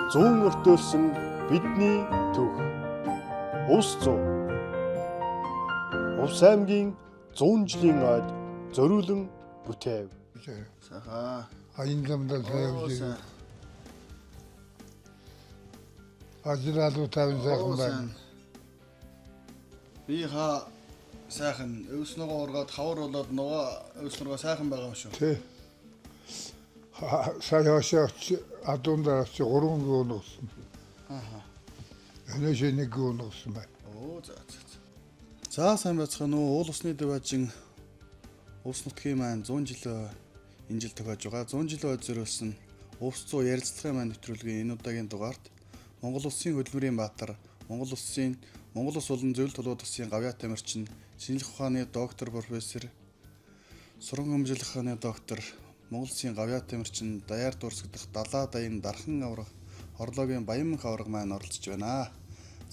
Зүүн өртөөлсөн бидний түүх. Увс зүү. Увс аймгийн 100 жилийн ойд зориулан бүтээв. Сайхан. А энэ замдаа сайн Оо, явж сайн. Ажил алуу тайван сайхан Оо, байна. сайн. Би ха сайхан өвс ногоо ургаад хавар болоод ногоо өвс нургаа сайхан байгаа юм шүү. Тэ. Сая хашаа адуун дээр очи 3 гүн нуусан. Аха. Өнөөш нэг гүн нуусан байна. Оо, за за за. За, сайн байцгаана уу? Уул усны диваажин Увс нутгийн маань 100 жил энэ жил тохиож байгаа. 100 жилийн ойд зориулсан Увс зуу ярилцлагын маань нэвтрүүлгийн энэ удаагийн дугаарт Монгол улсын хөдөлмөрийн баатар, Монгол улсын Монгол улс болон зөвлөлт толгой төслийн гавьяа тамирчин, шинжлэх ухааны доктор, профессор, суран хөмжлөх ухааны доктор, Монгол улсын гавьяа тамирчин, даяар дурсагдах далаа даян дархан аврах, орлоогийн Баянмөнх авраг маань оролцож байна.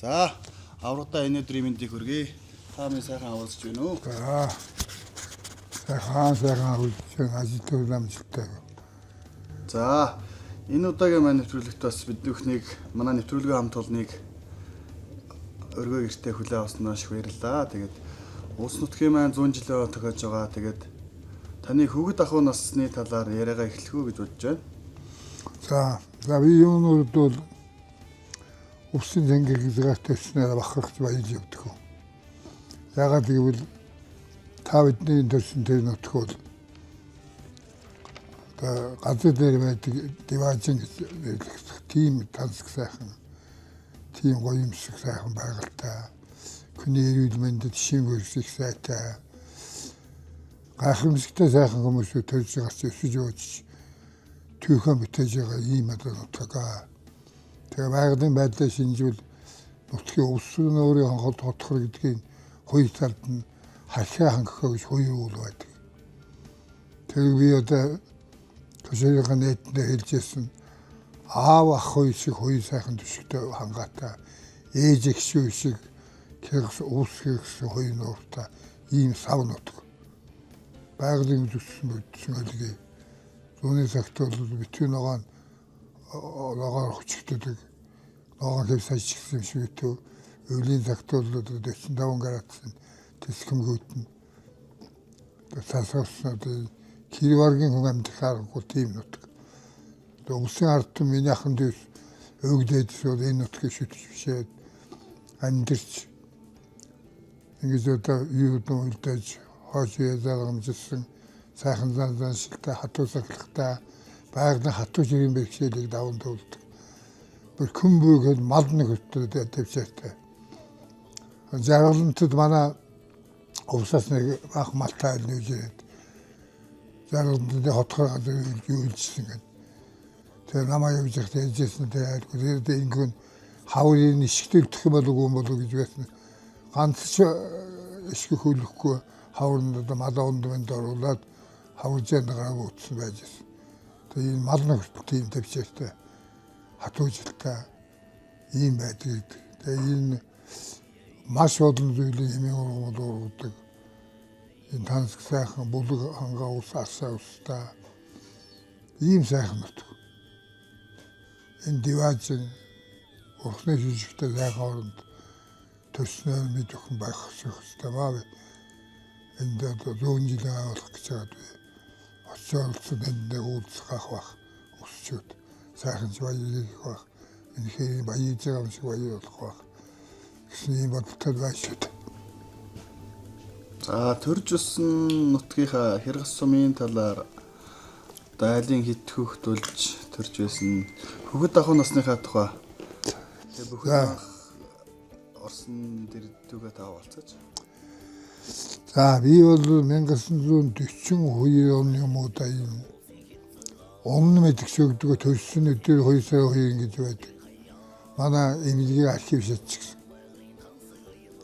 За, аврагтаа энэ өдрийн мэндийг хүргэе. Та минь сайхан авалзаж байна уу? За. Сайхан сайхан хөлжөн ажил төр амжилттай. За, энэ удаагийн маань нэвтрүүлэгт бас бид бүхнийг манай нэвтрүүлгийн хамт олныг өргөө гэртээ хүлээн авснаа шиг баярлалаа. Тэгээд улс нутгийн маань 100 жилээ тохиож байгаа. Тэгээд таны хүүхэд ахуй насны талаар яриагаа эхлэх үү гэж бодож байна. За, за би юунууд бол өвсөн зэнгэ гизгээс төрснээр бахархаж баяж явдаг. Ягаад гэвэл та бидний төрсөн тэр нутг бол одоо газар дээр байдаг диваажин гэж нэрлэгдэх тийм тансаг сайхан, тийм гоё юм шиг сайхан байгальтай. Хүний эрүүл мэндэд шин хөрс их сайтай. Гайхамшигтай сайхан хүмүүсүүд төрж гарч өсөж ууж түүхэн бүтээж байгаа ийм одоо нутаг. Тэгээ байгалийн байдлаа шинжүүл нутгийн өвсөн өөрийн хонхол тодхор гэдгийг хоёр талд нь хашаа хангахаа гэж хоёр үйл байдаг. Тэр би одоо төсөөлийнхаа нийтэндээ хэлж ирсэн аав ах хоёр шиг хоёр сайхан төшөгтэй хангаатай, ээж эгшүү шиг кэрс ус кэрс хоёр нууртай ийм сав нутаг. Байгалийн зүссэн бүтсэн өлгий. Зүүнний цагт бол битгий ногоон ногоон хүчигддэг. Ногоон хэв сажигсан юм шиг өтөө. Өвлийн цагт бол 45 градусын тэсгэмгүүтэн. Цасгасан одоо Кирваргийн хүн амьдрах аргагүй тийм нутаг. Одоо өвсөн ард түмэн миний ахан дүүс өвгдээд бол энэ нутгийг шүтэж бишээд амьдарч ингэж одоо юуд үлдээж хойш ялгамжсан сайхан зан заншилтай хатуу сахилгатай байгалийн хатуу жирийн бэрхшээлийг даван туулдаг. Бүр күмбүүгээд мал нэг хүртэл төвчээртэй. Жаргалантад манай увсаас нэг баах малтай айл нүүж ирээд жаргалантад хотгор газар үйлжсэн гэдэг. Тэгээ намаа явж байхдаа ярьжсэн тэр айлгүй. Тэр ингэн хаврын ишгтэлдэх юм болов уу болов гэж байсан. Ганц ч ишг хөлөхгүй хавранд одоо малаа унд мэнд оруулаад хаваржаанд гараагүй утсан байж байсан. Тэгээ энэ мал нөхөрт тийм төвчээртэй хатуужилтай ийм байдаг гэдэг. Тэгээ энэ маш олон зүйлийг хэмээн ургамал ургадаг. Энэ тансаг сайхан бүлэг хангаа ус асаа устай ийм сайхан нутаг. Энэ диваажин урхны шижигтэй сайхан оронд төрснөөр мэд өхөн байх хэрэгтэй маа. Энд одоо 100 жилийн авах гэж байгаад би очиж оролцсон энд нэг уулзах ах бах өсчүүд сайхан ч баяр их бах. Үнэхээр баяж байгаа юм шиг баяр болох бах гэсэн ийм бодолтой байж шүү дээ. За, төрж өссөн нутгийнхаа Хэргас сумын талаар дайлын хит хүүхд болж төрж байсан хүүхэд ахуй насныхаа тухай. Тэгээ бүхэн За. анх орсон дэр түүхээ та хаваалцаач. За, би бол 1942 оны юм уу да энэ өмнө мэдгч өгдөг төрсөн өдөр 2 сарын 2 гэж байдаг. Манай эмнэлгийн архив шатчихсан.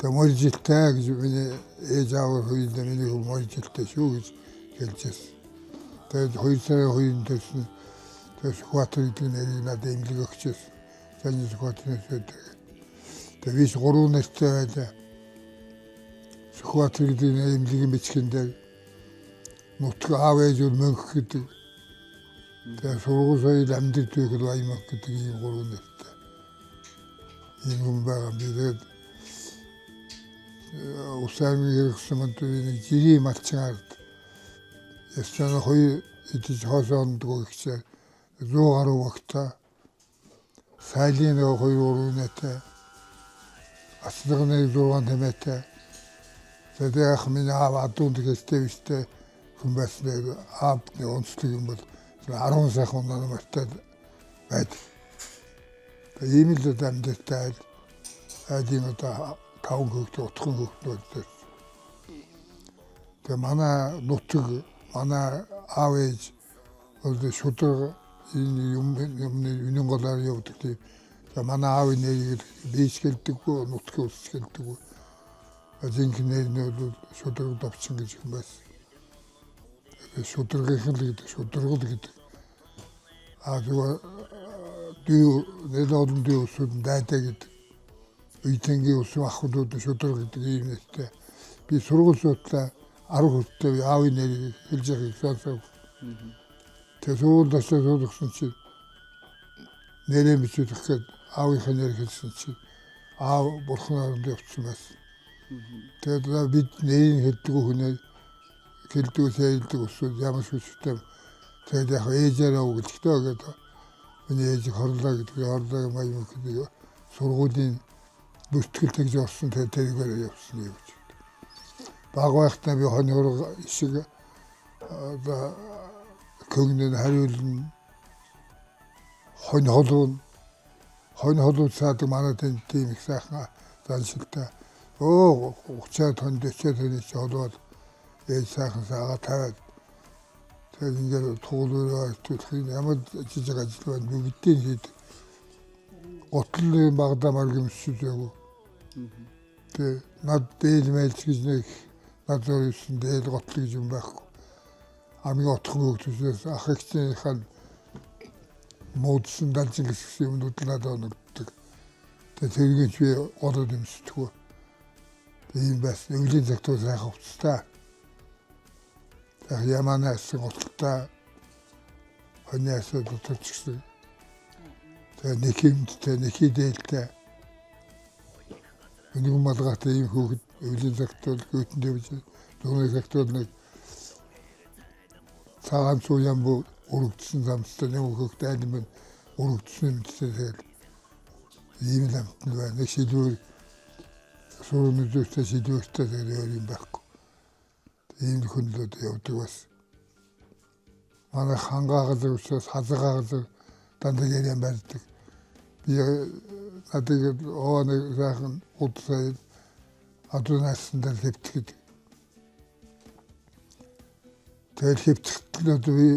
Тэгээ моржилтай гэж миний ээж аав хоёулаа миний хүү моржилтай шүү гэж хэлж байсан. Тэгээд 2 сарын 2-нд төрсөн. Тэгээд Сүхбаатар гэдэг нэрийг надад эмнэлэг өгчөөсөн. Занж Сүхбаатар нэртэй. Тэгээд би 3 нэртэй байлаа. Сүхбаатар гэдэг нэр эмнэлгийн бичгэн дээр нутаг аав ээж бол мөнх гэдэг. Тэгээ сургууль соёл амьд түүхэл Ваймак гэдэг ийм гурван нэртэй. Ийм хүн байгаа. Би тэгээд Ус аймгийн хэрэгсэн мандын нэг жирийн малчин ард ясчаа хоёр идэж хоосоо ондгоо ихчээ 100 гаруй багтаа сайлын нэг 2 3 нэтэй асдаг нэг 6 тэмээтэй. Тэгээд яг миний аав адуунд гэжтэй биштэй хүн байсан, аав нэг онцлог юм бол 10 сайхан унаа мартаад байдаг. Тэгээд ийм л одоо амьдартай айл айлын одоо 5 хүүхэд, утхан хүүхэд байсан. Тэгээд манай нутаг, манай аав ээж бол шударга энэ юм юмны үнэн голоор явдаг тийм. Тэгээд манай аавын нэрийг бийшгэлдэггүй, нутгийн үсгэлдэггүй. Жинхэнэ нэр нь бол шударга довчин гэж хүн байсан. Шударгын л гэдэг, шударга л гэдэг. А зүгээр дүү нэлээд олон дүү усуд дайтай гэдэг. Үеийнгийн усын ахуйд шударга гэдэг ийм нэртэй. Би сургууль суудлаа 10 хүртэл аавын нэрийг хэлж байгааг сонсов. Тэгээ сургуульд очиж суулгасан чинь нэрээ бичүүлэх гээд аавынхаа нэр хэлсэн чинь аав бурхан оронд явчихсан байсан. Тэгээд бид нэрийг хэлдэг хүнээ хэлдэг сэлдэг усуд ямар ч хүчтэй. Тэгээд яг ээжээрээ үгэлжтэй гэдэг. Миний ээж хорлоо гэдэг, хорлоо маяг гэдэг сургуулийн бүртгэл тэгж орсон, тэгээд тэргээр явсан юм гэж. Баг байхдаа би хоньгор шиг одоо көгнөн хариулна, хонь холуун, хонь холуу цаадаг манай тэнд тийм их сайхан заншилтай. Өө 30 тонн 40 тонн чи холуул ээж сайхан саага тавиад тэгээд ингээд тугуулаараа төлөх ямар жижиг ажил байна бүгдийг хийдэг. Готлын багада маргимсч үзээгүй. Тэгээд над дээл мэлч гэж нэг над зориулсан дээл готл гэж юм байхгүй. Хамгийн отхон хөгжүүлээс ах эгчийнхаа муудсан далжин гэсэн юмнууд надад оногддог. Тэгээд тэргийг би голоод өмсдөггүй. Тэгээд ийм байсан. Өвлийн цагт сайхан хувцастай. Яг яманаас готалтай хоньяас дотор ч гэсэн. Тэгээд нэг юмдтай, нэг дээлтэй. Өнөг малгайтай ийм хүүхэд өвлийн цагт бол гүтэнд явж, зуны цагт бол нэг цагаан цуу ямбу өргөдсөн замстай нэг хүүхэд айл юм өргөдсөн юмдтай тэгэл ийм л амтнд байна. Нэг шилүүр сургуулийн зүгтээ шилүүртэй тэгэл өөр юм байхгүй. Ийм хөндлөд явдаг бас. Манай хангаа газар учраас хазгаа газар дандаа яриан барьдаг. Би надад оо нэг сайхан удсаа адуунаас дээр хэвтгэдэг. Тэгэл хэвтгэхдээ би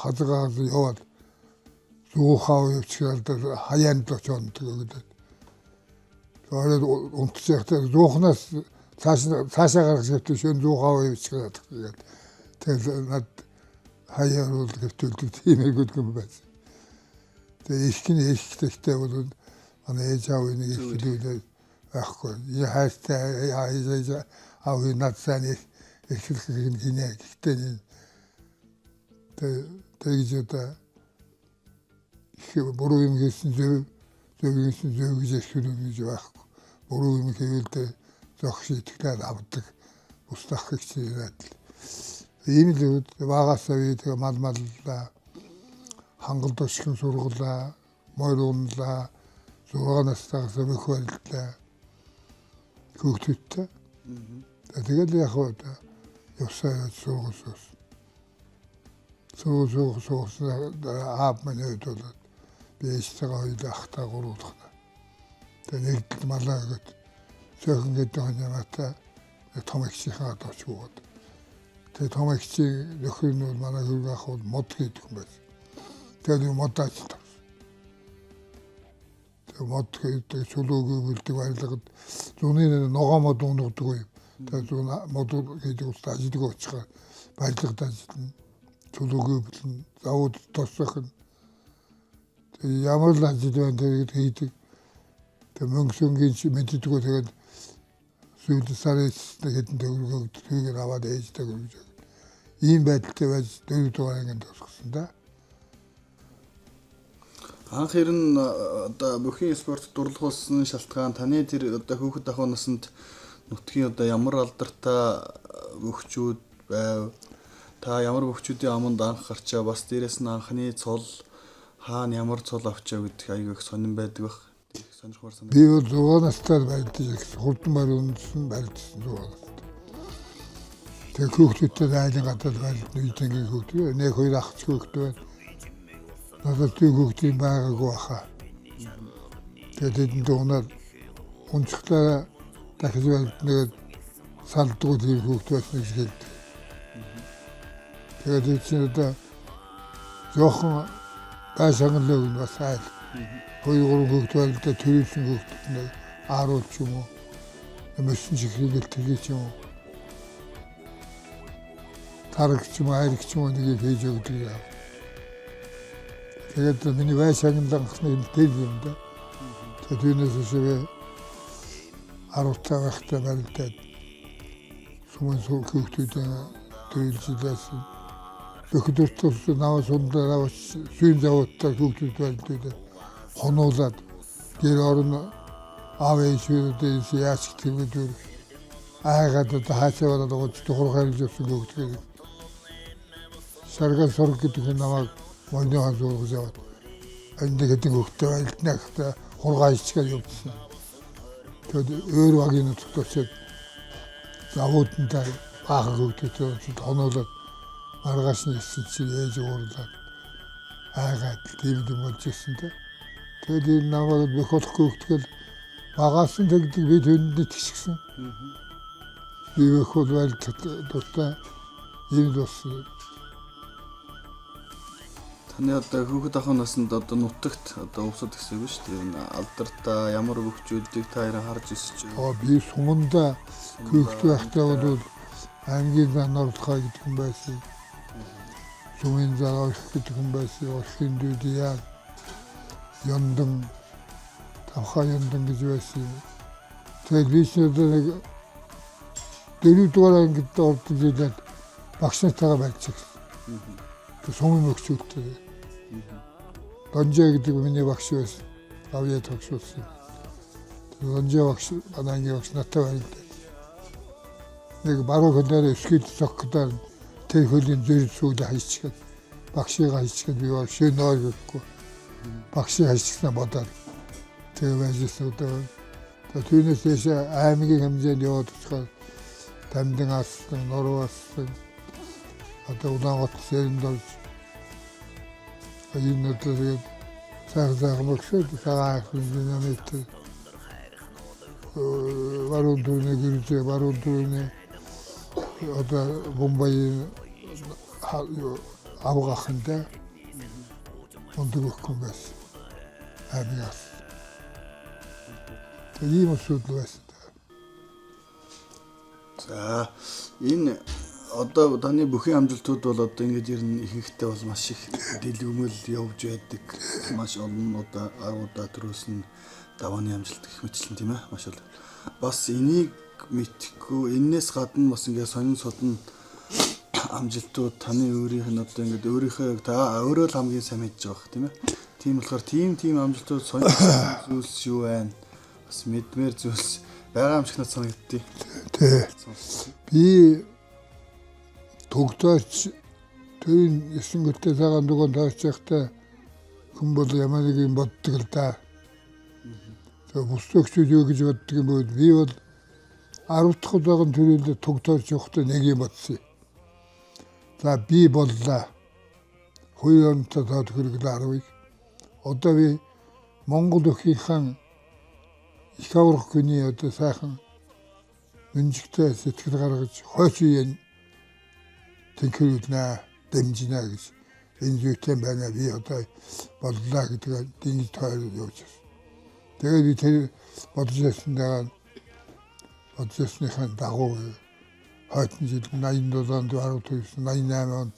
хазгаа газар яваад зүүхаа явчихлаа хаяанд л очиод гэдэг. Тэгээд унтчихтай зүүхнаас цаашаа гарах хэвтээ шөн зүүхаа явчихлаа гэдэг. Тэгэл над хаяа бол хэвтүүлдэг тийм айгүйг юм байсан. Тэгээ их нь ихтэй бол манай ээж аав нэг их хэлүүлээ байхгүй. Хайртай ээж аав над сайн их эхлэх хинэ гэхдээ тэгж одоо их буруу юм хийсэн зөв, зөв хийсэн зөв гэж эрхлүүлнэ гэж байхгүй. Буруу юм хийвэл зохих шийтгэлээр авдаг. Бусдах хичээлээд ийм л үед багасаа би тэгээ мал маллаа, хангалд өшгөн сургалаа, морь унлаа, 6 настайгаас мөх барилдлаа. Хүүхдүүдтэй. Тэгэл яг явсаа сургууль сургууль сургууль аав маань үед бол би ээжтэйгээ хоёулаа ахтай гуруулах. Тэгээ нэгдэл малаа өгöd цөөхөн гэдэг хоньмаатай том эгчийнхээ одооч буугаад. Тэгээ том эгчийн нөхөр нь бол манай хөргө ах бол мод гэдэг юм байсан. Тэгээ нэг мод ажилд авсан. Тэгээ мод гэдэг чулууг өгүүлдэг барилгад зуны ногоо мод унагдаг юм. Тэгээ зун мод гэдэг ус ажилдаг очихоор барилгад ажиллана. Чулууг өгүүлнэ, завууд тосох нь. Тэгээ ямар л ажил байна тэгээд хийдэг. Тэгээ мөнгө сөнгийн чи мэддэггүй тэгээд сүүлд сарын хэдэн төгрөгөөр түүгээр аваад ээжтэй өгч. Ийм байдалтай байж 4 дугаар ангинд тусгасан да. Анх ер нь одоо бүхий спорт дурлахулсан шалтгаан таны тэр одоо хүүхэд ахуй насанд нутгийн одоо ямар алдартай бөхчүүд байв? Та ямар бөхчүүдийн аманд анх гарчаа, бас дээрэс нь анхны цол хаана ямар цол авчаа гэдэг аягүй их сонирн байдаг байх. Их сонирхмоор санагдав. Би бол 6 настай барилдаж ирсэн. Хурдан бариунсан барилдсан 6 настай. Тэгээ хүүхдүүдтэй айлын гадаад барилдсан үе тэнгийн хүүхдүүд нэг хоёр ах ч хүүхдүүд байна. Надад тийм хүүхдийн байгаагүй баха. Тэгээд тэдэнд унаад унцглаараа дахиж барилднаад салдгүй тийм хүүхд байсан гэж хэлдэг. Тэгээд энэ чинь одоо жоохон байшангалыг нь бас айл. Хоёр гурван хүүхд барилдаа төрүүлсэн хүүхдүүд нэг ааруул ч юм уу. Мөсөн чихрийг тэрхий ч юм уу. Тараг ч юм уу, айраг ч юм уу нэгийг хийж өгдөг юм. Тэгээд миний байшангалан анхны юм тэр юм да. Тэгээд түүнээс хойш би 10 та байхдаа барилдаад сумын хүүхдүүдээ төрүүлжлээсэн. Бөхдөр наваа сундлаа наваа сүйн завуудтай хүүхдүүд барилдаад хонуулаад гэр орон аав ээжүүдээс яаж тэгвэл айгаад одоо хаашаа болоод гооч тухурхаар л явсан хүүхдүүд. Сарган сорг гэдэг нь намайг молны хан зургаж яваад энд хэдэн хүүхдтэй барилдна гэхдээ хургаа ичгээд явдсан. Тэгээд өөр багийн нутагт очиод завуудтай баахан хүүхдүүдтэй хонуулаад маргааш нь ирсэн чинь ээж уурлаад айгаад тийм юм болж ирсэн тэ. Тэгээд энэ намайг бөх болохгүй хүүхдгэл багаас нь тэгдэг би тэрэнд итгэжсэн. Би бөх бол дуртай юм болсон. Таны одоо хүүхэд ахуй насанд одоо нутагт одоо увсад гэсэн үг шүү дээ. Энэ алдартай ямар бөхчүүдийг та хоёроо харж өсөж байна? Би суманда хүүхэд байхдаа бол аймгийн зан орлохоо гэдэг хүн байсан. Сумын зан орох гэдэг хүн байсан. Орхийн дүүдияа Яндан тавхаа яндан гэж байсан. Тэгээд би ч одоо нэг дөрөвдүгээр ангид ордог жилээр багш нартайгаа барьчихсан. Сумын мөгчүүдтэй. Донжоо гэдэг миний багш байсан. Гавьяа багш байсан. Донжоо багш манай ангийн багш надтай барилдаад. Нэг баруун хөлөөр өсгөл цогцдоор тэр хөлийн зүрх сүүлээ хайчихад багшийг хайчихад би баг шөнө ойрхгүй. Багшийг хайчихсан бодоод тэгээ байжсэн одоо. Түүнээс дээшээ аймгийн хэмжээнд яваад очихоор Дамдин ассан, Нуруу ассан, одоо Улаанбаатар сэрэнд орж энэ одоо тэгээд сайхан сайхан мөксөд цагаан динамит баруун түрүүний гэржээ, баруун түрүүний одоо Бомбайын авгаханда ундаг өгөх юм байсан. Аймагаас. Тэгээд ийм асуудал байсан. За энэ одоо таны бүхий амжилтууд бол одоо ингэж ер нь ихэнхдээ бол маш их дэлгэмэл явж байдаг. Маш олон удаа 10 удаа төрөөсөн давааны амжилт гэх мэтлэн тийм ээ маш олон. Бас энийг мэдхгүй энээс гадна бас ингээд сонин содон амжилтууд таны өөрийнх нь одоо ингээд өөрийнхөө та өөрөө л хамгийн сайн мэдж байгаа бох тийм ээ. Тийм болохоор тийм амжилтууд сонин зүйлс юу байна? Бас мэдмээр зүйлс байгаа юм шиг надад санагддээ. Тий. Би тогтооч тэрийн 9 гүртэй цагаан дугаан таарч байхдаа хүн бол ямар нэг юм боддог л да. Тэгээ бус төгчүүд юу гэж боддог юм бэ? Би бол 10 дахь удаагийн төрөлд тогтоорч явахдаа нэг юм бодсон. За би боллоо. Хоёр онтой тоод хэрэглээ 10-ыг. Одоо би Монгол өхийнхээ их аврах гүний одоо сайхан мэнжигтэй сэтгэл гаргаж хойч үеийн тэнхрүүлнэ, дэмжинэ гэж энэ зүйтэй байна. Би одоо боллоо гэдэг дөнгөж тойроод явж байсан. Тэгээд би тэр бодож байсан бодож байсныхаа дагуу хойдон жил 87 онд 19 88 онд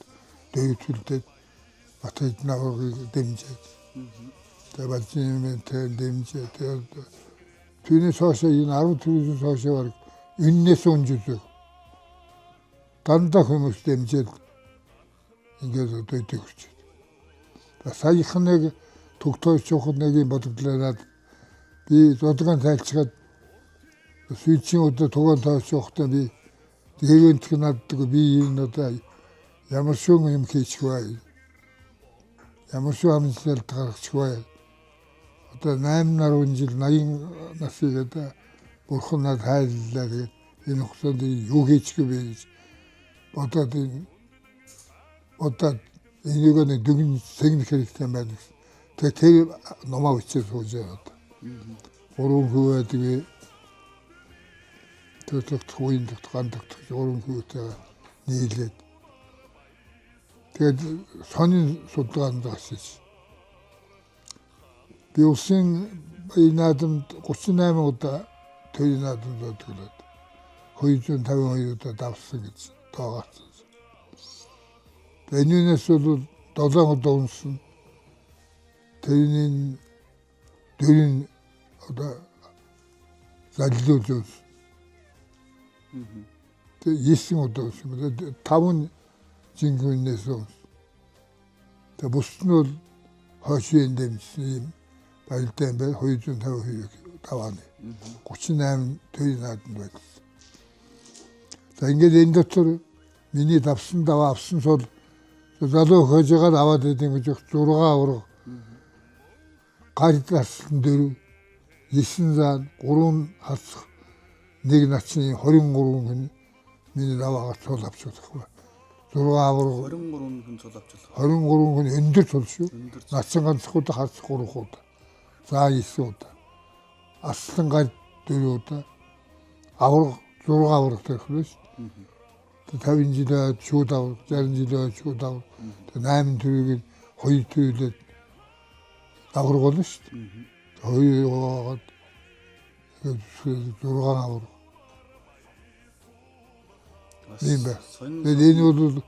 дөрөвдөлдөд Батэд наваргыг дэмжиж. Тэгээд Балжин дэмжиж. Тэгээд түүнээс хойш энэ 10 төрөөс хойш бараг үннээс унж үзэг. Дандаа хүмүүс дэмжиж ингээд одоо идэвхж. Саяхан нэг Түгтойч явахад нэг юм бодогдлоо. Би зодгон тайлчгаад сүйчийн өдөр тугаан тойч явахдаа би дэгэнтг наддаг би энэ одоо ямар шүүн юм хийчих вэ? Ямар шүүн амжилт гаргачих вэ? Одоо 8 10 жил 80 насыг одоо бурхан над хайллаа. Тэгээд энэ хугацаанд юу хийчих вэ гэж бодоод энийг нэг дүгн сэгнэх хэрэгтэй байна гэсэн. Тэгээд тэр номоо бичиж сууж байгаа одоо. Гурван хүү байдаг. Төлөвлөх үеийн тогт гандагт гурван хүүтэйгээ нийлээд тэгээд сонин судалгаанд гарсан. Би улсын баян наадамд 38 удаа төвийн наадамд зодлоод 252 удаа давсан гэж тоо гарсан. Энэнээс бол 7 удаа унсан. Тэрний дөрөв одоо залилуулж унсан. Тэгээ 9 удаа унсан. 5 жингүүнээс унсан. Тэгээ бусд нь бол хойшийн дэмжсэн юм баялтай юм байна. 252 давааны. 38 төвийн наадамд байсан. За ингээд энэ дотор миний давсан даваа авсан сул залуу хожигаар аваад идэв гэж 6 авраг гар дарсан 4 9 зaan 3 хасах нэг начны 23 хүн миний даваагаар цул авч болохгүй. 6 авраг 23 хүн цул авч болох. 23 хүн өндөр цул шүү. Нацсан ганцх удаа хасах 3 удаа. За 9 удаа. Аслан гар 4 удаа. Авраг 6 авраг тавих нь шүү. 50 жилээ шууд авраг, 60 жилээ шууд авраг. 8 төрөгийг 2 төрөлөд авраг болно шүү дээ. 2 яваад 6 авраг. Тийм байна. Тэгээд энэ бол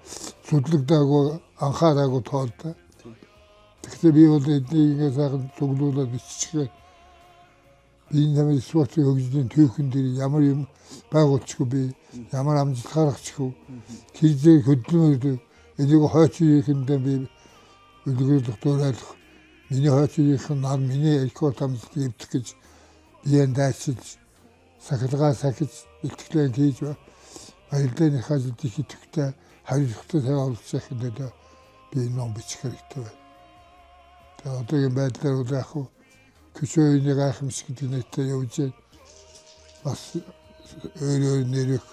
судлагдаагүй, анхаараагүй тоолтой. Тэгэхдээ би бол эднийг ингээ сайхан цуглуулад биччихээ. Би энэ тамир спортын хөгжлийн түүхэн дээр ямар юм байгуулчихгүй би ямар амжилт гаргачихгүй. Хизээ хөдөлмөр энийг хойч үеийнхэндээ би үлгэрдэх дуурайлах. Миний хойч үеийнхэн нар миний рекорд амжилтыг эвдэх гэж биеэн дайчилж сахилгаа сахиж бэлтгэлээ хийж аяллаа ажилд их идэвхтэй хариуцлагатай сайн оролцох төлөө би энэ ном бичих хэрэгтэй байна. Тэгээ одоогийн байдлаар бол яг хөө көчөөний гайхамшиг гэдэг нэртэй явж байна. Бас өөр өөр нэрэх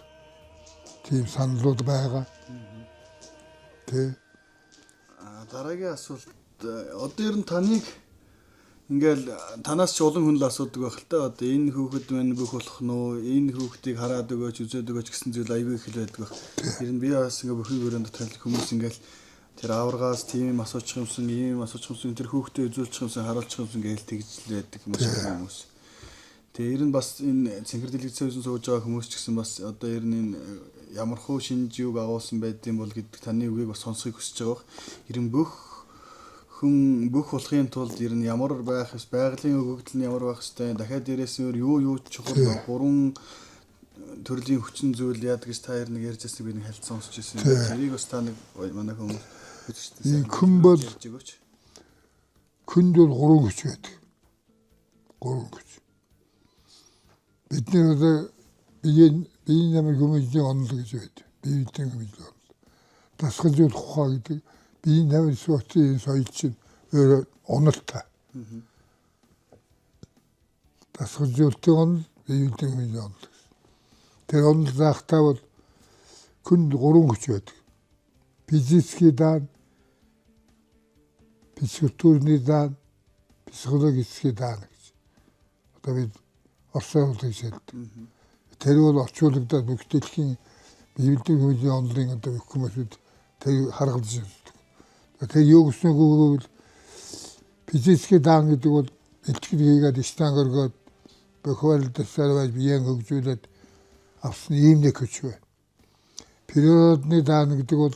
тийм саналууд байгаа. Тэ. Дараагийн асуулт одоо ер нь таныг ингээл танаас ч олон хүн л асуудаг байх л та. Одоо энэ хүүхэд мань бүх болох нь уу? Энэ хүүхдийг хараад өгөөч, үзээд өгөөч гэсэн зүйл айгүй их л байдаг байх. Ер нь би бас ингээ бүхий өрөөнд дотор хүмүүс ингээл тэр аваргаас тийм юм асуучих юмсан, ийм юм асуучих юмсан, тэр хүүхдээ үзүүлчих юмсан, харуулчих юмсан гээл тэгж л байдаг маш их хүмүүс. Тэгээ ер нь бас энэ цэнхэр дэлгэцээ үзэн сууж байгаа хүмүүс ч гэсэн бас одоо ер нь энэ ямар хуу шинж юг агуулсан байдсан бол гэдэг таны үгийг бас сонсохыг хүсэж байгаа бох. Ер нь бүх хүн бүх болохын тулд ер нь ямар байх ёс, байгалийн өгөгдөл нь ямар байх ёстой, дахиад дээрээс өөр юу юу чухал, гурван төрлийн хүчин зүйл яадаг гэж та ер нэг ярьж байсныг би нэг хальт сонсч ирсэн. Тэрийг бас та нэг манай хүмүүс үзчихсэн. Хүн бол хүнд бол гурван хүч байдаг. Гурван хүч. Бид нэр одоо биеийн намын хүмүүжлийн онол гэж байдаг. Биеийн хүмүүжлийн онол. Дасгал зөвлөх ухаан гэдэг биеийн тамир спортын соёл чинь өөрөө онолтой. Дасгал зөвлөлтийн онол, биеийн хүмүүжлийн онол гэсэн. Тэр онол заахтаа бол хүнд гурван хүч байдаг. Физический даан, физкультурный даан, психологический даан гэж. Одоо бид Оросоор бол гэж хэлдэг. Тэр бол орчуулагдаад бүх дэлхийн биеийн хүмүүжлийн онолын одоо бүх хүмүүсүүд тэр харгалзаж үздэг. Тэр юу гэсэн үг вэ гэвэл физический даан гэдэг бол бэлтгэл хийгээд штанг өргөөд бохиол дасгаар байж биеэн хөгжүүлээд авсан ийм нэг хүч байна. Природны даан гэдэг бол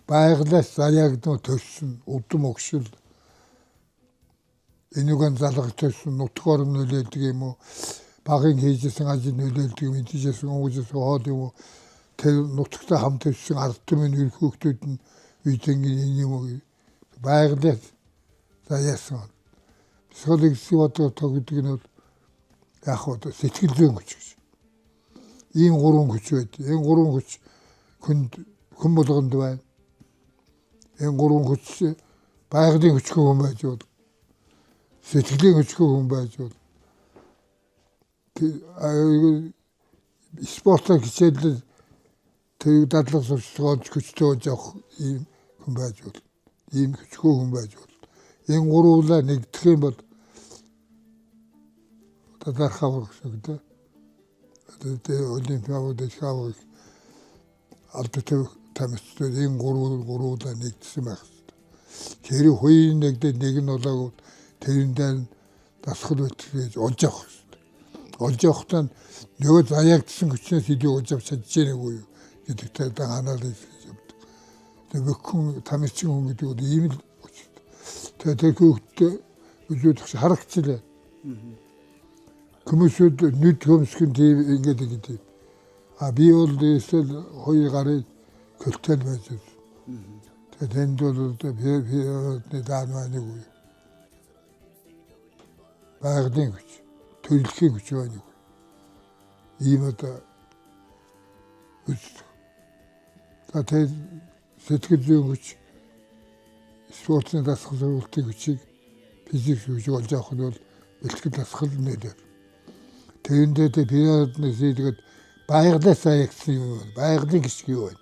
байгалиас заяагдсан төрсөн удам өгшил энүүгэн залгаж төрсөн нутг орон нөлөөлдөг юм уу, багын хийжсэн ажил нөлөөлдөг юм, идчихсэн уужсэн хоол юм уу, тэр нутагтай хамт төрсөн ард түмэн үр хүүхдүүд нь үеийнгийн энэ юм уу байгалиас заяасан. Дасгал хэсэг бодлого гэдэг нь бол яг хөө сэтгэл зүйн хүч гэж. Ийм гурван хүч байд. Энэ гурван хүч хүнд хүн болгонд байна. Энэ гурван хүч байгалийн хүчгүй хүн байж бол, сэтгэлийн хүчгүй хүн байж бол, спортоор хичээллээ тэр дадлага сурчлага олж хүчтэй болж явах ийм хүн байж бол, ийм хүчгүй хүн байж бол. Энэ гурвуулаа нэгдэх юм бол одоо дарах авах гэсэн үг дээ. Одоо олимпиад дэх авах албатай тамирчдад энэ гурвуулаа нэгдсэн байх хэрэгтэй. Тэр хоёрын нэгдээд нэг нь болоогүй тэрэндээ дасгал бэлтгэж олж авах хэрэгтэй. Олж явахдаа нөгөө заяагдсан хүчнээс илүү олж авч чадж байгааг юу гэдэгтэй анализ хийж явдаг. Тэгээ бүхэн тамирчин хүн гэдэг бол ийм л хүч. Тэгээ тэр хүүхдтэй үзүүлэх харагчлаа. Хүмүүсүүд нүд хөмсгөн тийм ингээд гэдэг. А би бол эсвэл хоёр гарын көлтөл байж байсан. Тэгээ тэнд бол одоо би даанваны үе. Байгалийн хүч, төрөлхийн хүч байна. Ийм одоо үздэг. За тэгээ сэтгэл зүйн хүч, спортын дасгал сургалтын хүчийг физик хүчийг олж авах нь бол бэлтгэл дасгал нэлээ. Тэрэндээ тэ периодны зүйдгээд байгалаас аягдсан юм байна. Байгалийн гიშг юу байна.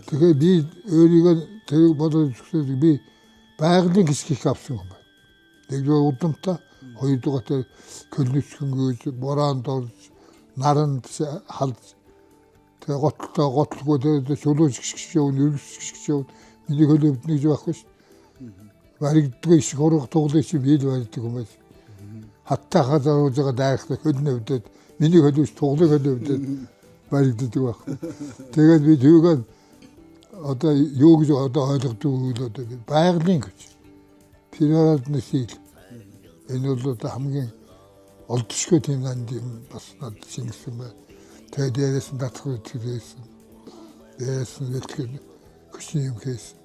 Тэгэхээр би өөрийгөө тэр бодож үзэхдээ би байгалийн гიშг их авсан юм байна. Нэгдүгээр удамтай, хоёрдугаар тэр көлнөчхөнгөж, бороонд орж, наранд халж, тэгээ готлоо готлгүй тэр чулууж гიშгч явна, өргөс гიშгч явна. Миний хөл өвднө гэж байхгүй шүү. Баригддаг иш хураг туглын чи би л баригддаг юм байна. Хаттаа хазааруулж байгаа дайрахтай хөл нөвдөд миний хөлөөс туглын хөл өвдөд баригддаг байх. Тэгээд би түүгээ одоо юу гэж одоо ойлгодог үйл одоо байгалийн хүч. Природный сил. Энэ бол одоо хамгийн олдшгүй тийм нанд юм бас надад шингэсэн байна. Тэгээд дээрээс нь даатгал хийсэн. Дээрээс нь бэлтгэл хүчний юм хийсэн.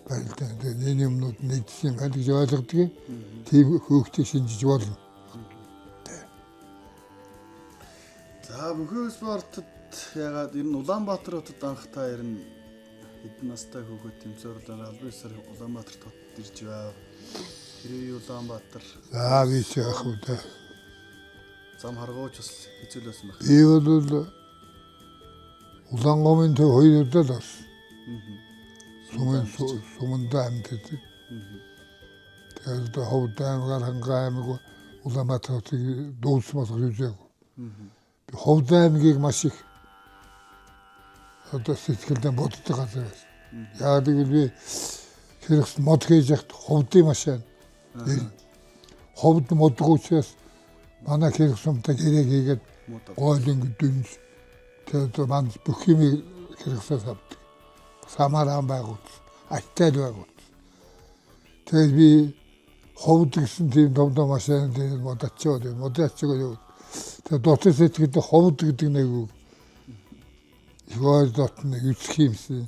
Барилдаа. Тэгээд энэ юмнууд нэгдсэн юм гэж ойлгодог. Тийм хөөгтийг шинжиж болно. За бүхэн спортод ягаад ер нь Улаанбаатар хотод анх та ер нь хэдэн настай хөөхөд тэмцээрлээр албан ёсоор Улаанбаатар хотод ирж байв. Тэр үе Улаанбаатар. За би ч яах вэ дээ. Зам харгууч бас хэцүү л байсан байх. Би бол Улаангомын төв хоёр удаа л болсон. Суманд амьддаг. Тэгээд Ховд аймгаар Хангай аймаг Улаанбаатар хотыг дуусан болох үзээгүй. Би Ховд аймгийг маш их одоо сэтгэлдээ боддог газар байсан. Яг гэвэл би хэрэгс мод хийж яхад Ховдын машин. Ховд модгүй учраас манай хэрэгс сумтай гэрээ хийгээд гойлон дүнж тэгээд манд бүх юм хэрэгсээс авдаг. Самаран байгуулсан, артайл байгуулсан. Тэгээд би Ховд гэсэн тийм том том машин дээр мод ачаад, мод ачаад. Тэгээд дотор сэтгэлдээ Ховд гэдэг нэг үг. Их ой дотно үзэх юмсан.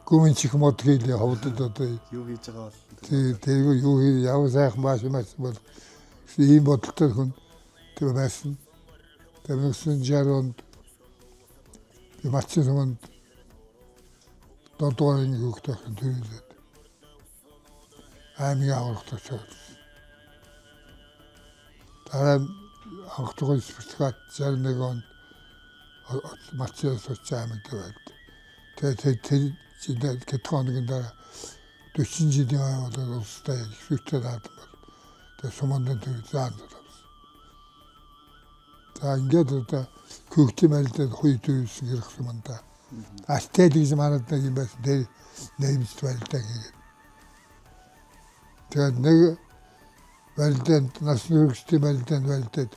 Гүмэн чих мод хийлээ Ховдод одоо юу хийж байгаа бол. Тэр юу хий ямар сайхан бааш юм бол ийм бодолтой хүн тэр байсан. Тэр 1960 онд би Мачин суманд 7 дугаар ангийн хүүхдээ охин төрүүлээд аймгийн аврагт очоод. Дараа нь анх дугаар спартакат 61 онд Мачиас очиж аймагт байд. Тэгээд тэр жилд хэдэн хоногийн дараа 40 жилийн ай болоод улстай их зүйтэй наадам бол. Тэгээд сумандын төв заан авсан. За ингээд одоо хүүхдийн барилдад хоёр төрүүлсэн хэрэг сумандаа. Артел гэж манад нэг юм байсан. Тэр нэмж барилдаа хийгээд. Тэгээд нэг барилдаанд насны хүрэгчдийн барилдаанд барилдаад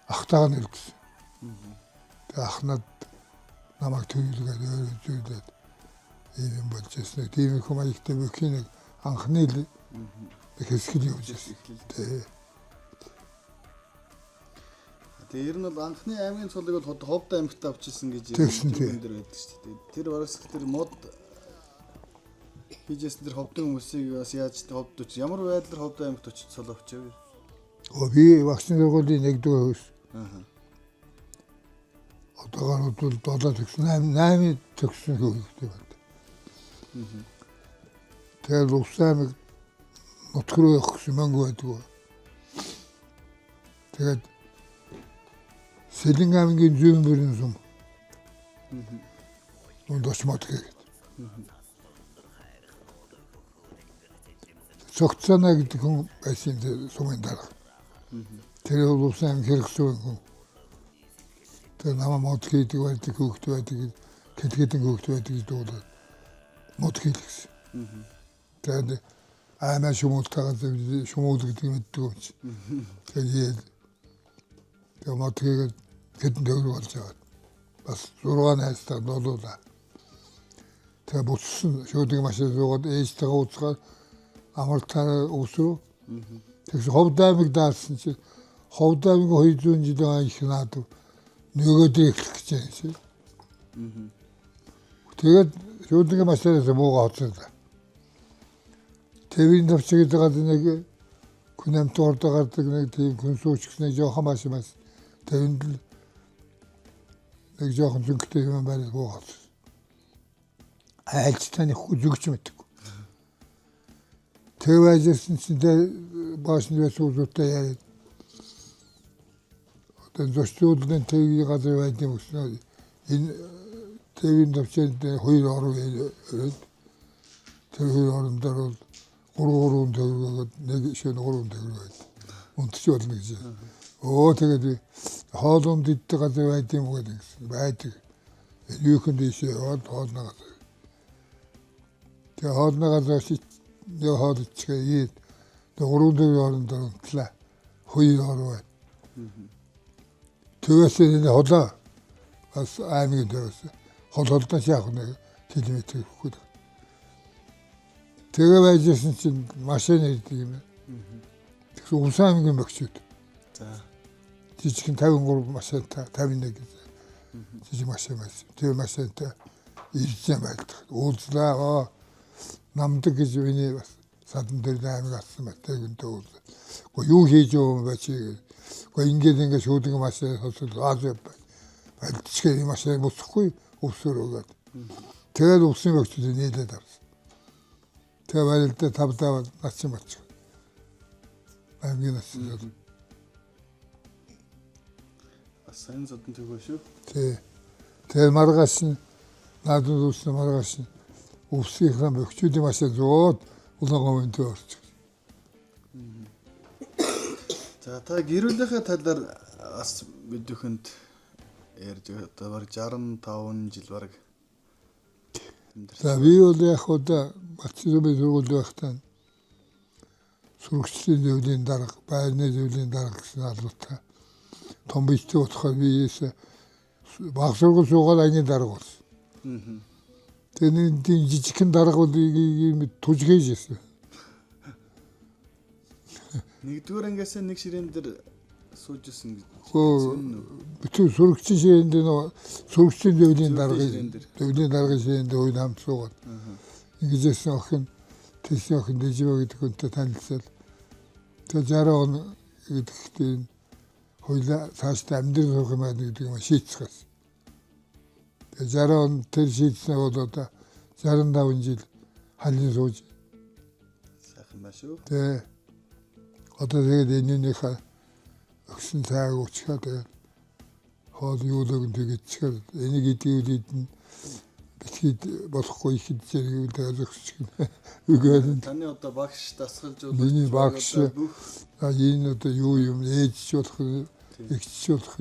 ахтайгаа нэрдсэн. Тэгээд ах над намайг төрүүлгээд өөр үзүүлээд ийм юм болж ирсэн. Тийм их маягтай бүхний нэг анхны л хэсэг л явж ирсэн. Тэгээ ер нь бол анхны аймгийн цолыг бол Ховд аймагт авчирсан гэж юм дээр байдаг шүү дээ. Тэр барагсах тэр мод Хийжсэн тэр ховдын хүмүүсийг бас яаж ховд очиж ямар байдлаар Ховд аймагт очиж солоовч вэ? Би багшны сургуулийн нэгдүгээр хөвс. Аа. Одоогоор бол 7 төгсөн, 8 төгсөн хөвгтэй байна. Тэгээд Увс аймаг нутг руу явах гэсэн мөнгө байдгүй. Тэгээд Сэлэн аймгийн зүүн бүрэн сум. Унд очмод гээд. Цогцоно гэдэг хүн байсан тэр сумын дарга. Тэр бол Увс аймаг хэрэгсүүн хүн. Тэр намаа мод хийдэг байдаг, хүүхэд байдаг, кэтгэдэн хүүхэд байдаг гэж дуулаад мод хийлгэсэн. Тэгээд аймаа шумуултайгаа шумуул гэдэг мэддэг юм чи. Тэгээд тэгээ мод хийгээд хэдэн төгрөг олж аваад бас 6 найзтайгаа дуулуулаа. Тэгээ буцсан шүүдэг машин суугаад ээжтэйгээ уулзгаад амартаараа өвс рүү. Тэгсэн Ховд аймаг даасан чи Ховд аймаг 200 жилийн их наад нөгөөдөө эхлэх гэж байна чи. Тэгээд шүүдэг машинаас муугаа хоцордоо. Тэвийн төвч гэдэг газар нэг күнэмт ордоо гардаг нэг тийм хүн сууч гэсэн нэг жоохон машин бас тэвэнд л нэг жоохон зөнгөтэй юм байрал буугаа хоцорсон. Айлч таны зүгч мэддэг. Тэр байжсэн чинь тэр баашны байсан үзүүтэй яриад одоо зочдлын тэвийн газар байд юм гэсэн энэ тэвийн төвчөнд хоёр орон өрөөд тэр хоёр орон дээр бол 3 төгрөгөөд нэг шөнө 3 төгрөг байд. Унтч болно гэж. Өө тэгээд хоолунд иддэг газар байд юм уу гэсэн байдаг. Юухэн дэшээ яваад хоолны газар. Тэгээ хоолны газар нэг хоол ичгээ ийд 3 төгрөг орон дээр унтлаа. Хоёр орон байд. Төвөөс энэ холоо бас аймгийн төвөөс хол холдоос яах нэг километр өгөх. Тэгээ байжсэн чинь машин ирдэг юм. Тэгсэн Увс аймгийн бөгчүүд. За. Жижигхэн 53 машинтай 51 гэж. Жижиг машин байсан. Тэр машинтай ирж юм байлдах. Уулзлаа. Намдаг гэж миний бас садан дээр аймаг авсан байна. Тэр хүнтэй уулзлаа. Гэхдээ юу хийж байгаа юм бэ чи гэж. Гэхдээ ингээд ингээд шүүдэг машин сонсол аз байна. Бальдчихээ машин буцахгүй өвсөр өгөөд. Тэгээд өвсөн бөгчүүд нийлээд авсан. Тэгээ барилдаа тавдаа начин болчих. Аймгийн начин. Бас сайн зодон төгөө шүү. Тий. Тэгээд маргааш нь наадмын дүүсэн маргааш нь өвсгийнхаа бөгчүүдийн машин зууд улаан говийн төв орчих. За та гэрүүлийнхээ талаар бас мэдвэхэнд ярьж одоо бараг 65 жил бараг амьдарсан. За би бол яг удаа Батчирын сургууль байхдаа сурагчдын зөвлөлийн дарга, байрны зөвлөлийн дарга гэсэн албатай том бичдэг болохоор би баг сургууль суугаад ангийн дарга болсон. Тэгээ нэг тийм жижигхэн дарга бол ийм тужгээж ирсэн. Нэгдүгээр ангиас нэг ширээн дээр сууж исэн гэж. Бүтэн сурагчийн ширээн дээр нөгөө сурагчдын зөвлөлийн даргын ширээн дээр. Зөвлөлийн даргын ширээн дээр үед хамт суугаад. Ингэж ирсэн охин тэсний охин Дэживэ гэдэг хүнтэй танилцал. Тэгээ 60 он гэдэгт энэ хоёлаа цаашдаа амьдрал суух юм байна гэдэг юм шийдчихсэн. Тэгээ 60 он тэр шийдсэн бол одоо 65 жил халин сууж Сайхан ба шүү. тэгээ одоо тэгээд энэнийхээ өгсөн цайг уучхаа тэгээд хоол юулэг нь тэгчихээр энийг идэвэл идэн битгийд болохгүй их идчихээр тэгээд зөксчих. Үгээр нь Таны одоо багш дасгалжуулагч Миний багш бүх энэ одоо юу юм ээж ч болох, эгч ч болох,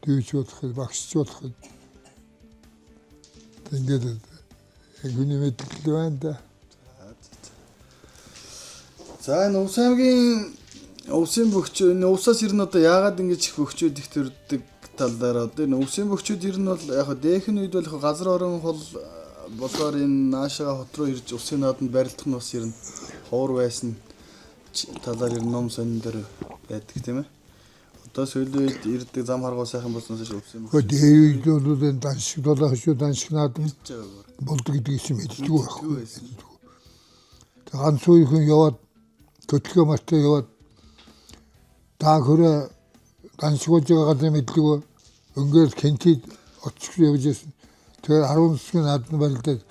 дүүч болох, багш ч болох. Ингээд хүний мэдлэл байна да. За энэ Увс аймгийн Увсын бөхчүүд энэ Увсаас ер нь одоо яагаад ингэж их бөхчүүд их төрдөг тал дээр одоо энэ Увсын бөхчүүд ер нь бол яг дээхэн үед бол яг газар орон хол болоор энэ наашаага хот руу ирж Увсын нааданд барилдах нь бас ер нь ховор байсан талаар ер нь ном сонин дээр байдаг тийм ээ. Одоо сүүлийн үед ирдэг зам харгуй сайхан болсноос хойш Увсын Гэхдээ дээр үед бол энэ даншиг долоо хошуу даншиг наадам бөхч болдог гэдгийг чинь мэддэггүй байхгүй. байсан. Ганц үеийнхэн яваад хөдөлгөө мартаа яваад даа хөрөө ганцгууж байгаа газар мэдлгүй өнгөөр кентид очих явж байсан. Тэгэхээр 10 хэсэг наадна барилдаад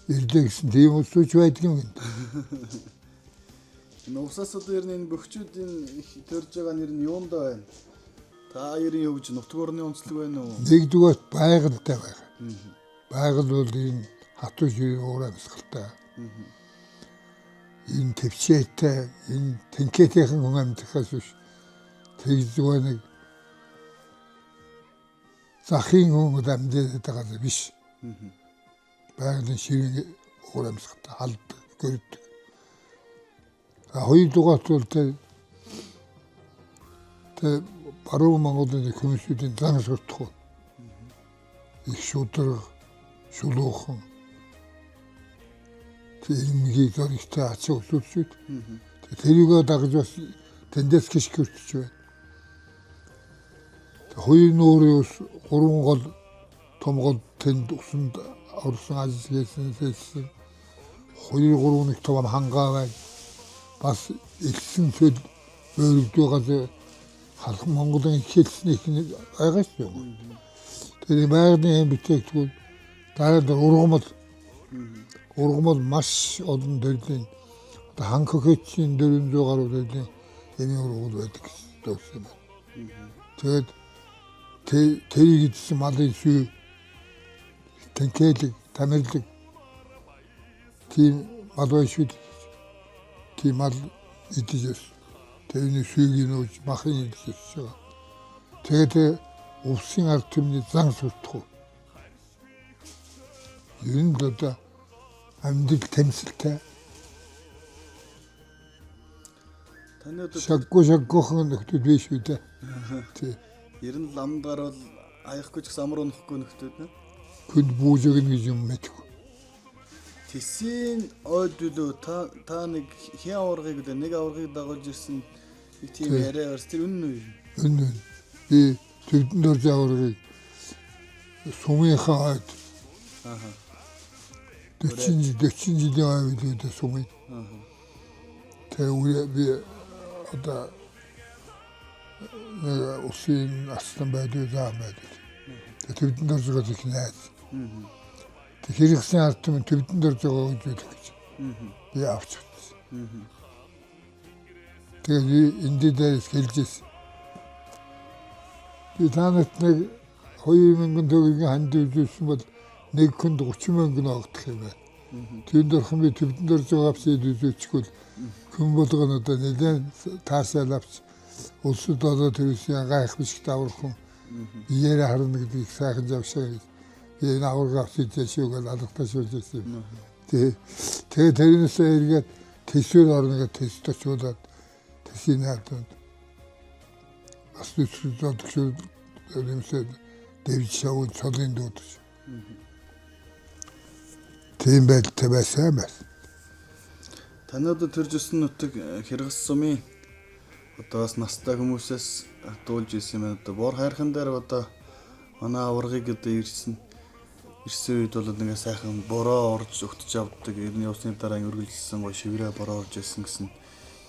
ирлээ гэсэн тийм усууч байдаг юм. Энэ усаас одоо ер нь энэ бөхчүүдийн их төрж байгаа нэр нь юундаа байна? Та хоёрын юу гэж нутг орны онцлог байна уу? Нэгдүгээр байгальтай байх. Байгаль бол энэ хатуу ширээ уур амьсгалтай. Энэ төвчээтэй, энэ тэнхээтэйхэн хүн амьдрахаас биш. Тэг зүгээр нэг захын хүн амьдардаг газар биш. Байгалийн ширээ уур амьсгалтай халддаг, гөрдөг. Хоёрдугаарт бол тэр баруун Монголын хүмүүсүүдийн зан суртахуун. Их шударга, шулуухан, эмгийн зоригтой ач өсвөлчүүд. Тэрийгээ дагаж бас тэндээс гიშг хүртэж байна. Хоёр нуурын ус гурван гол том гол тэнд усанд орсон ажил хийсэн сэлсэн. 2 3 нэг том хангаа байна. Бас элсэн цөл бөөрөгдөө газар халах Монголын хэлсэн их байгаа шүү дээ. Тэр байгалийн юм бүтээгдэхүүн дараа нь ургамал маш олон төрлийн одоо ханхохичийн 400 гаруй төрлийн эмийн ургамал байдаг гэсэн дурсан байна. Тэгээд тэрийг идсэн малын сүй, тэнхээлэг, тамирлаг тийм мал байна шүү дээ. Тийм мал идэж өс. Тэрний сүйг нууж махын идэж өсөж байгаа. Тэгээд увсын ард түмний зан суртахуун. Ер нь л одоо амьдрал тэмцэлтэй. Таны одоо шаггүйхан нөхдүүд биш үү дээ. Тий. Ер нь л амд гарвал аяхгүй ч гэсэн амар унахгүй нөхдүүд нэ. Хүнд бүүжигнэ гэж юм мэдгүй. Тэсийн ойд үлөө та нэг хэн аваргыг үлээ нэг аваргыг дагуулж ирсэн нэг тийм яриа барьс тэр үнэн үү? Үнэн. Би Төвдөн дөрж аваргыг сумынхаа ойд. Аха. 40 жилийн ой үлээ сумын. Аха. Тэгээ үе би одоо усын аслан байдаг заа байдаг. Төвдөн дөржгөөс их найз. Тэг хэрэгсэн ард түмэн төвдөн дөржгөө үзүүлэх гэж. Би авч утсан. Тэгээ би энэ дээрээс хэлж ирсэн. Би та нарт нэг 2000 төгрөгийн ханд үзүүлсэн бол нэг хүнд 30,000 огдох юм байна. Түүнд орхон би төвдөн дөржгөө авч үзүүлчихвэл хүн болгоно одоо нэлээд таасаал авч улсад одоо төрсөн гайхамшигт авархан яриа харна гэдгийг сайхан завшаа гэж би энэ аварга авч идсэн шүү гэж алгатаа шүүлж ирсэн юм. Тэгээ тэрнээсээ эргээд төсвөр орно гэж төст очиулаад төсийн нааданд бас төсвөр төгшөөр юмсээ дэвж шавын цолын дуудаж. Тийм байдалтай байсан юм байна. Таны одоо төрж өссөн нутаг Хэргэс сумын одоо бас настай хүмүүсээс дуулж ирсэн юм байна. Одоо бор хайрхан дээр одоо манай аваргыг одоо ирсэн үед бол нэг сайхан бороо орж өгтөж авдаг. Ер нь явсны дараа үргэлжилсэн гоё шиврээ бороо орж ирсэн гэсэн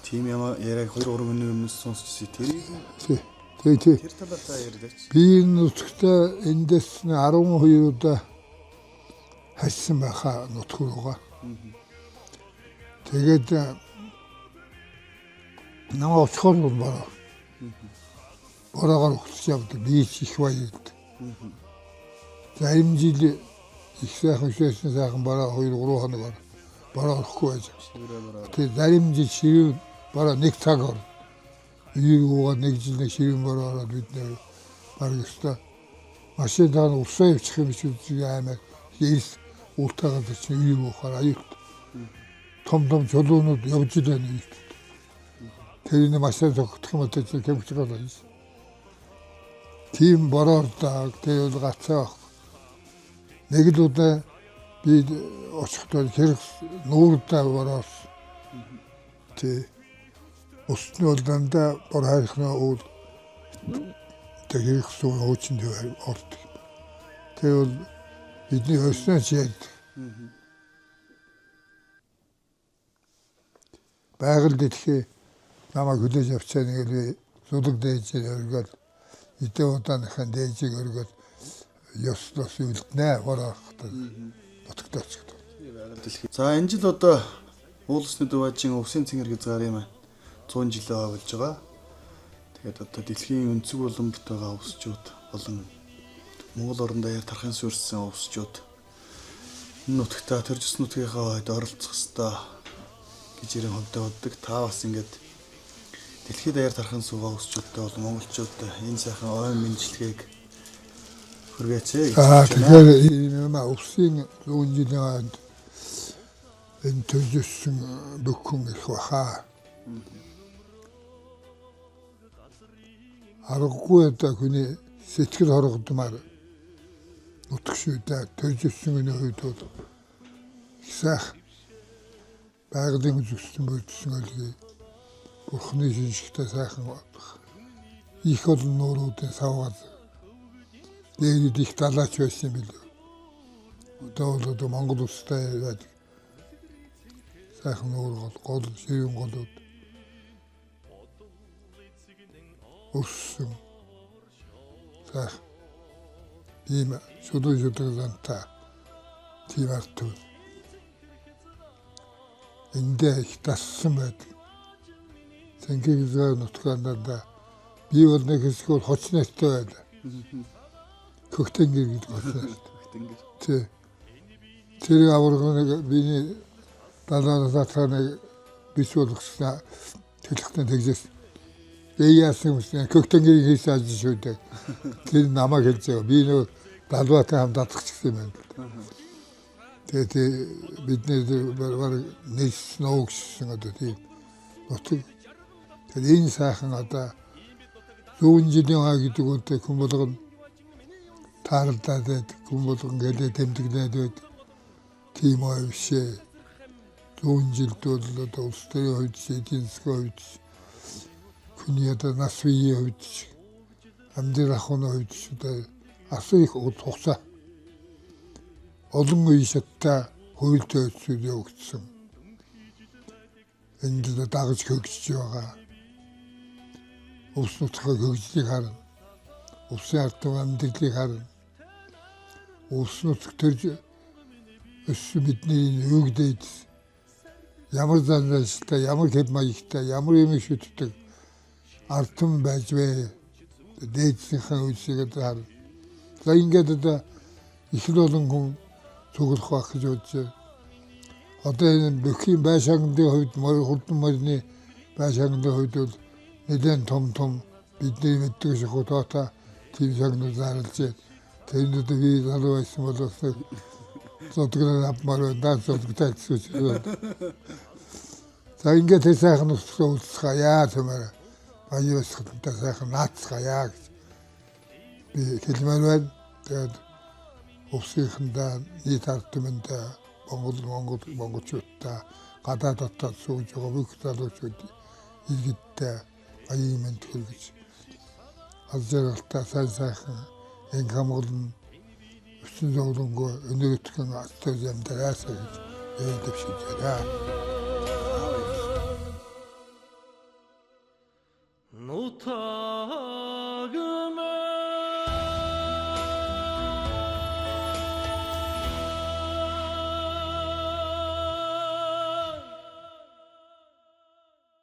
тийм юм яриаг 2 3 хүний өмнөөс сонсч ирсэн. Тэрийг Тий. Тэр талаар та яриач. Би энэ нутагта эндээс 12 удаа харьсан байхаа нутг руугаа. Тэгээд намайг очихоор бол бороо. Бороогоор өгч явдаг. Би ч их баярлалаа. Зарим жил их сайхан шээсэн сайхан бороо 2 3 хоног бороо орохгүй байж. Тэгээд зарим жил ширүүн бороо нэг цаг орно. Үеэр нэг жил нэг ширүүн бороо ороод бид нэр бараг өстой машин даана усаа явчих юм шиг аймаг эрс уутаагаар чинь үеэр уухаар аюулт. Том том чулуунууд явж байна үеэр. Тэрний машин зогтох юм одоо чинь хэмжиж байгаа юм. Тийм бороор даа тэр бол гацаа баг. Нэг л удаа би очихдоо хэрэг нүүрдээ бороос. Тэ. Усны бол дандаа бор хайрхнаа уул тэг хэрэг суу хуучин төв ордог. Тэр бол бидний өснөөс ярьдаг. Байгаль дэлхий намайг хүлээж авчаа нэг би зулаг дээжийг өргөөл эдээ удааныхаа дээжийг өргөөл ёс тос үлднэ хороохтой нутагт очиход. Байгаль дэлхий. За энэ жил одоо уул усны дуваажийн өвсийн цэнгэр хязгаарын маань 100 жилээ болж байгаа. Тэгээд одоо дэлхийн өнцөг булан бит байгаа өвсчүүд болон Монгол орон даяар тархын суурьсан өвсчүүд энэ нутагта төрж өссөн нутгийнхаа хойд оролцох ёстой гэж ирэн хонтой боддог. Та бас ингээд дэлхийд даяар тархан суугаа өвсчүүдтэй болон монголчуудтай энэ сайхан ойн мэндчилгээг хүргээч гэж Аа хэлж байна. тэгэхээр энэ юм өвсийн 100 жилийн ойд энэ төрж өссөн бүх хүн их баха. Аргагүй одоо хүний сэтгэл хорогдмаар нутаг шүү дээ. Төрж өссөн хүний хувьд бол их сайх байгалийн үзэсгэлэн бүрдсэн өлгий бурхны шинжтэй сайхан их олон нууруудын савгал дээрүүд их далаач байсан юм билүү. Одоо бол одоо Монгол улстай байдаг сайхан нуур гол, гол ширүүн голууд өссөн сайхан ийм шүдэн шүдэн зантай тийм ард түмэн. Эндээ их дассан байдаг. Цэнхэр хязгаар нутгаандаа би бол нэг хэсэг бол хоц нартай байлаа. Хөхтэнгэр гэдэг хоц нартай. Хөхтэнгэр. Тий. Тэр аварга нэг биний далаас атгаа нэг биш болгосон төлөхтөн тэгжээс. Яасан юм хөхтэнгэрийг хийсэн ажил шүү дээ. Тэр намайг хэлж байгаа. Би нөгөө далбаатай хамт датгах гэсэн юм байна. Тэгээд бидний бараг нийс нуугшсэн одоо тийм нутаг. Тэгээд энэ сайхан одоо 100 жилийн хаа гэдэг үнтэй хүн болгон тааралдаад байдаг, хүн болгон гэлээ тэмдэглээд байдаг. Тийм ой биш ээ. 100 жилд бол одоо улс төрийн хувьд, эдийн засгийн хувьд, хүний одоо нас үеийн хувьд, амьдрал ахуйн хувьд одоо асар их хугацаа олон үе шаттай хууль зүйн явагдсан. Энд дагаж хөгжиж байгаа. Улс нутгийн хөгжлийг харна. Улсын ард түмэн амьдралыг харна. Улс нутаг төрж өссөн бидний өвгдөд ямар заншилтай, ямар хэв маягтай, ямар юм шүтдэг ард түмэн байж вэ? Дээдсийнхээ үйлсийг одоо харна. За ингээд одоо их л олон хүн цуглах байх гэж бодож байна. Одоо энэ бүхийн байшаангын хувьд, хурдан морины байшаангын хувьд бол нэлээд том том бидний мэддэг шахуу тоотой тийм шагнал зарлж байна. Тэрэнд одоо би залуу байсан бол бас зодглоо авмаар байна. Даа зодготой гэсэн үг. За ингээд тэр сайхан нутгаа үлдсгаая тэмээр. Баян баясгалантай сайхан наацгаая гэж би хэлмээр байна. Тэгээд увсынхандаа нийт ард түмэндээ Монгол Монгол монголчуудаа гадаад дотоод сууж байгаа бүх залуучууд иргэдтэй баян мэнд хүргэж аз жаргалтай сайн сайхан инх хамгаалан өсөн зовлонгүй өнөр өтгөн азтай амьдраасаа гэж дэвшиж байна.